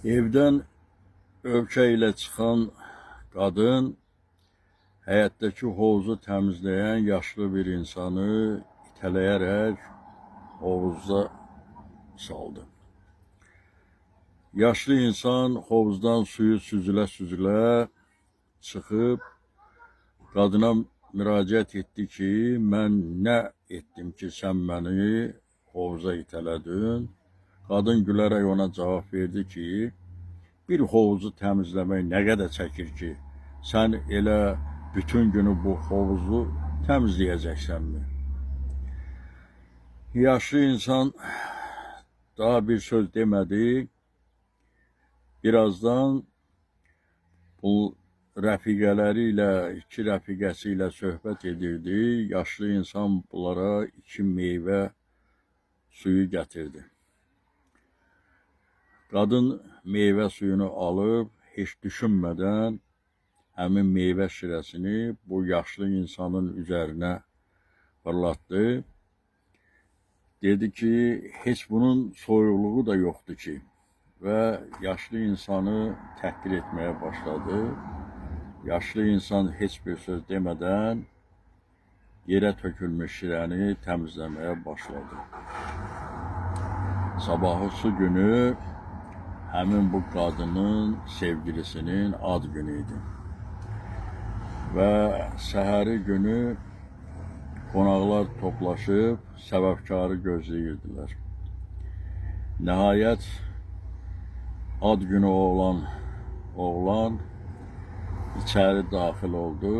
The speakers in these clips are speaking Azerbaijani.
Evdən övkə ilə çıxan qadın həyətdəki hovuzu təmizləyən yaşlı bir insanı itələyərək hovuzda saldı. Yaşlı insan hovuzdan suyu süzülə-süzülə çıxıb qadına müraciət etdi ki, mən nə etdim ki, sən məni hovuza itələdin? Qadın gülərək ona cavab verdi ki, bir hovuzu təmizləmək nə qədər çəkir ki, sən elə bütün günü bu hovuzu təmizləyəcəksənmi? Yaşlı insan daha bir söz demədi. Birazdan bu rəfiqələri ilə, iki rəfiqəsi ilə söhbət edirdi. Yaşlı insan bunlara iki meyvə suyu gətirdi. Qadın meyvə suyunu alıb, heç düşünmədən həmin meyvə şirəsini bu yaşlı insanın üzərinə fırlatdı. Dedi ki, heç bunun soyuqluğu da yoxdur ki. Və yaşlı insanı təhqir etməyə başladı. Yaşlı insan heç bir söz demədən yerə tökülmüş şirəni təmizləməyə başladı. Sabahısı günü həmin bu qadının sevgilisinin ad günü idi. Və səhəri günü qonaqlar toplaşıb səbəbkarı gözləyirdilər. Nəhayət ad günü olan oğlan içəri daxil oldu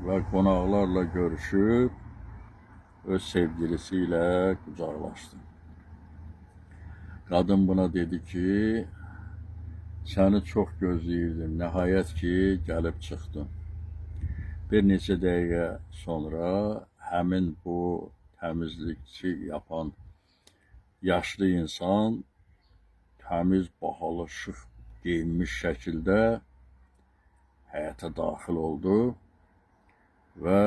və qonaqlarla görüşüb öz sevgilisi ilə qucaqlaşdı. Qadın buna dedi ki, səni çox gözləyirdim, nəhayət ki, gəlib çıxdın. Bir neçə dəqiqə sonra həmin bu təmizlikçi yapan yaşlı insan təmiz, bahalı, şıx geyinmiş şəkildə həyata daxil oldu və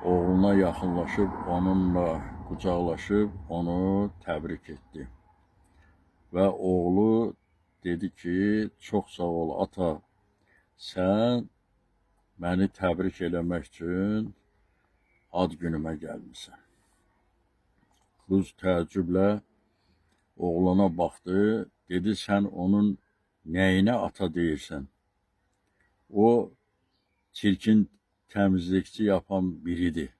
oğluna yaxınlaşıb onunla qucaqlaşıb onu təbrik etdi. Və oğlu dedi ki, çox sağ ol ata, sən məni təbrik eləmək üçün ad günümə gəlmisən. Qız təəccüblə oğlana baxdı, dedi sən onun nəyinə ata deyirsən? O çirkin təmizlikçi yapan biridir.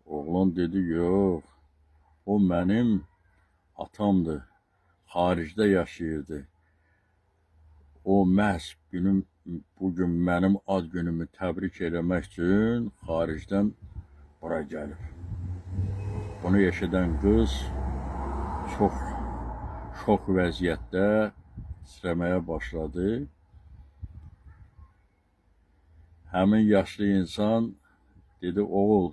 Oğlan dedi, yox, o mənim atamdır, xaricdə yaşayırdı. O məhz günüm, bugün mənim ad günümü təbrik eləmək üçün xaricdən bura gəlib. Bunu eşidən qız çox şok vəziyyətdə titrəməyə başladı. Həmin yaşlı insan dedi, oğul,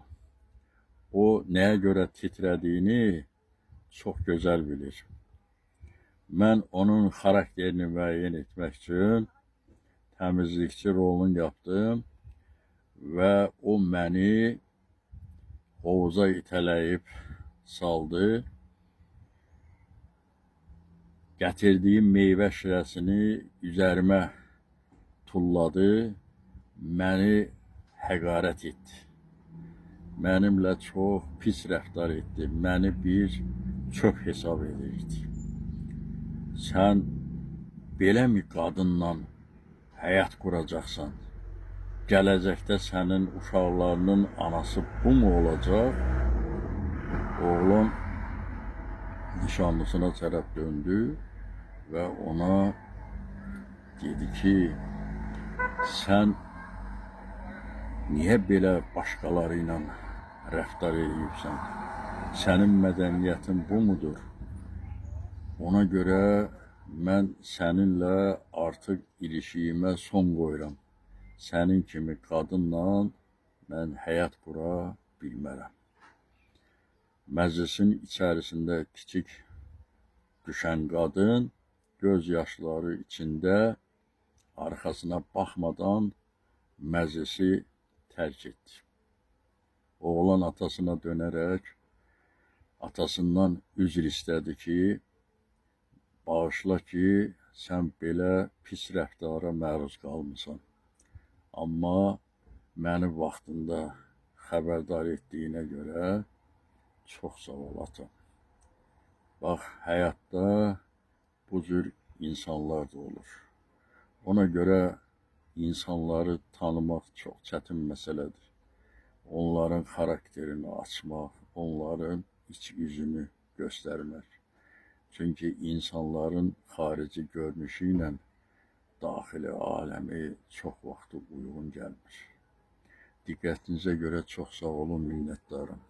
o nəyə görə titrədiyini çox gözəl bilir. Mən onun xarakterini müəyyən etmək üçün təmizlikçi rolunu yapdım və o məni hovuza itələyib saldı. Gətirdiyim meyvə şirəsini üzərimə tulladı, məni həqarət etdi. Mənimlə çox pis rəftar etdi, məni bir çöp hesab edirdi. Sən beləmi qadınla həyat quracaqsan? Gələcəkdə sənin uşaqlarının anası bu mu olacaq? Oğlan nişanlısına tərəf döndü və ona dedi ki, sən niyə belə başqaları ilə rəftar eləyibsən? Sənin mədəniyyətin bu mudur? Ona görə mən səninlə artıq ilişiyimə son qoyuram. Sənin kimi qadınla mən həyat qura bilmərəm. Məclisin içərisində kiçik düşən qadın göz yaşları içində arxasına baxmadan məclisi tərk etdi. Oğlan atasına dönərək atasından üzr istədi ki, Bağışla ki, sən belə pis rəftara məruz qalmısan. Amma məni vaxtında xəbərdar etdiyinə görə çox sağ ol atam. Bax, həyatda bu cür insanlar da olur. Ona görə insanları tanımaq çox çətin məsələdir. Onların xarakterini açmaq, onların iç üzünü göstərmək. Çünki insanların xarici görünüşü ilə daxili aləmi çox vaxtı uyğun gəlmir. Diqqətinizə görə çox sağ olun, minnətdaram.